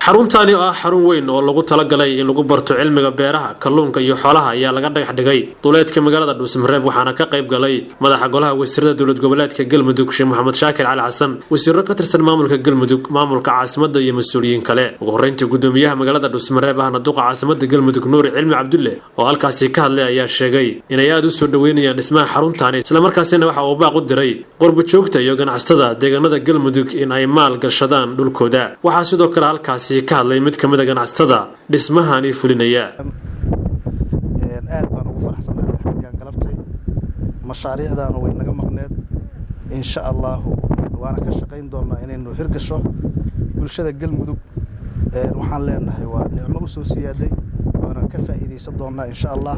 Xaruntani oo ah xarun weyn oo lagu talagalay in lagu barto cilmiga beeraha, kalluunka iyo xoolaha ayaa laga dhagax dhigay duleedka magaalada Dhuusamareeb, waxaana ka qayb galay madaxa golaha wasiirada dowlad goboleedka Galmudug, Sheekh Maxamed Shaakir Cali Xasan, wasiiro ka tirsan maamulka Galmudug, maamulka caasimada iyo mas-uuliyiin kale. Ugu horreyntii, gudoomiyaha magaalada Dhuusamareeb ahna duqa caasimada Galmudug, Nuuri Cilmi Cabdulle, oo halkaasi ka hadlay ayaa sheegay inay aada u soo dhoweynayaan dhismaha xaruntani, islamarkaasina waxa uu baaq u diray qurbo joogta iyo ganacsatada deegaanada Galmudug in ay maal gashadaan dhulkooda. Waxaa sidoo kale halkaasi ka hadlay mid ka mid a ganacsatada dhismahani fulinaya. Aad baan ugu faraxsanahay dhexgalkaan galabtay. Mashaariicdaanu way naga maqneed. Insha Allahu waana ka shaqayn doonaa inaynu hirgasho. Bulshada Galmudug waxaan leenahay waa nicmo u soo siyaaday, waana ka faa'iidaysan doonaa insha Allah.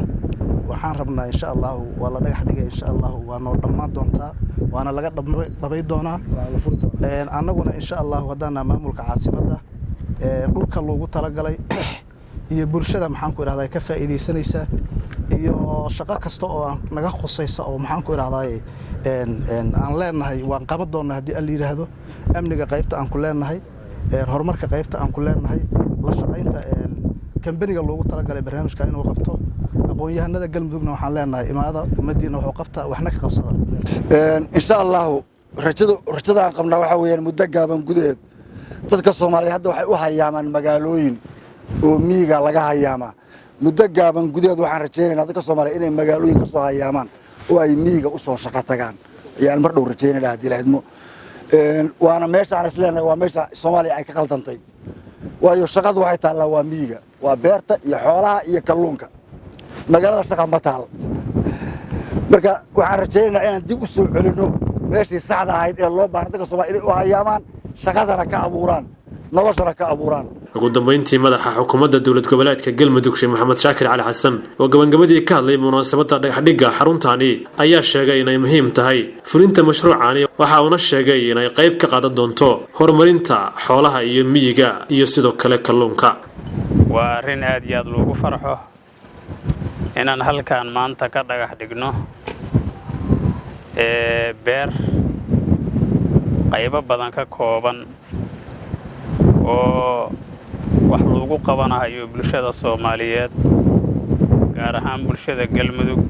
Waxaan rabnaa insha Allahu waa la dhagax dhigay, insha Allahu waa noo dhammaan doontaa, waana laga dhabay doonaa. Annaguna insha Allahu haddaana maamulka caasimadda dhulka loogu talagalay iyo bulshada, maxaan ku idhahdaa, ka faa'iidaysanaysa iyo shaqo kasta oo aan naga khusaysa oo, maxaan ku idhahdaa, aan leenahay, waan qaban doonaa haddii Alla yidhaahdo. Amniga qaybta aan ku leenahay, horumarka qaybta aan ku leenahay, la shaqaynta kambaniga loogu talagalay barnaamijka inuu qabto, aqoon-yahanada Galmudugna waxaan leenahay imaada ummadiina wuxuu qabta waxna ka qabsada. Insha Allahu rajada aan qabnaa waxaa weeyaan muddo gaaban gudaheed dadka Soomaaliyeed hadda waxay u hayaamaan magaalooyin oo miyiga laga hayaamaa. Muddo gaaban gudaheed waxaan rajaynaynaa dadka Soomaaliyeed inay magaalooyin ka soo hayaamaan oo ay miyiga u soo shaqo tagaan ayaan mar dhow rajaynayna haddii la idmo. Waana meesha aan isleenahay waa meesha Soomaaliya ay ka qaldantay, waayo shaqadu waxay taallaa waa miyiga, waa beerta iyo xoolaha iyo kalluunka. Magaalada shaqa ma taal. Marka waxaan rajaynaynaa inaan dib u soo celinno meeshii saxda ahayd ee loo baahnay dadka Soomaliya inay u hayaamaan, shaqadana ka abuuraan, noloshana ka abuuraan. Ugu dambeyntii, madaxa xukuumadda dowlad goboleedka Galmudug, Sheekh Maxamed Shaakir Cali Xasan, oo gabagabadii ka hadlay munaasabadda dhagaxdhigga xaruntani ayaa sheegay inay muhiim tahay fulinta mashruucani. Waxa uuna sheegay inay qayb ka qaadan doonto horumarinta xoolaha iyo miyiga iyo sidoo kale kalluunka. Waa arrin aad iyo aad loogu farxo inaan halkan maanta ka dhagax dhigno beer qaybo badan ka kooban oo wax lagu qabanahayo bulshada Soomaaliyeed, gaar ahaan bulshada Galmudug.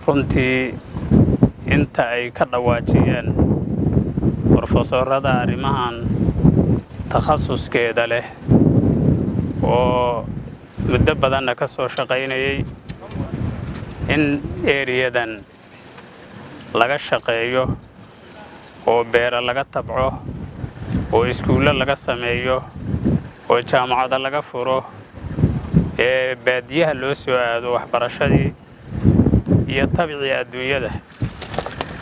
Runtii inta ay ka dhawaajiyeen brofesorada arrimahan takhasuskeeda leh oo muddo badanna ka soo shaqaynayay in eriyadan laga shaqeeyo oo beera laga tabco oo iskuullo laga sameeyo oo jaamacado laga furo ee baadiyaha loo soo aado waxbarashadii iyo tabicii adduunyada,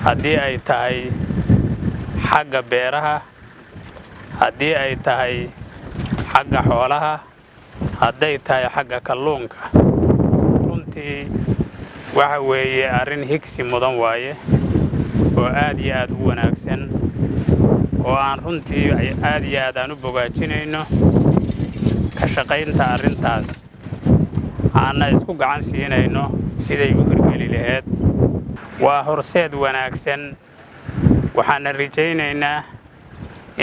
haddii ay tahay xagga beeraha, haddii ay tahay xagga xoolaha, hadday tahay xagga kalluunka. Runtii waxa weeye arrin higsi mudan waaye oo aad iyo aad u wanaagsan oo aan runtii aad iyo aad aan u bogaajinayno ka shaqaynta arrintaas, aanna isku gacan siinayno siday u hirgeli lahayd. Waa horseed wanaagsan, waxaana rajaynaynaa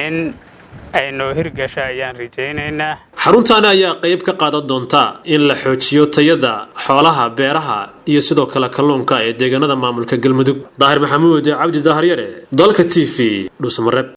in ay noo hirgasha ayaan rajaynaynaa. Xaruntaani ayaa qayb ka qaadan doonta in la xoojiyo tayada xoolaha, beeraha iyo sidoo kale kalluunka ee deegaanada maamulka Galmudug. Daahir Maxamuud Cabdi, Daharyare, Dalka TV, Dhuusamareeb.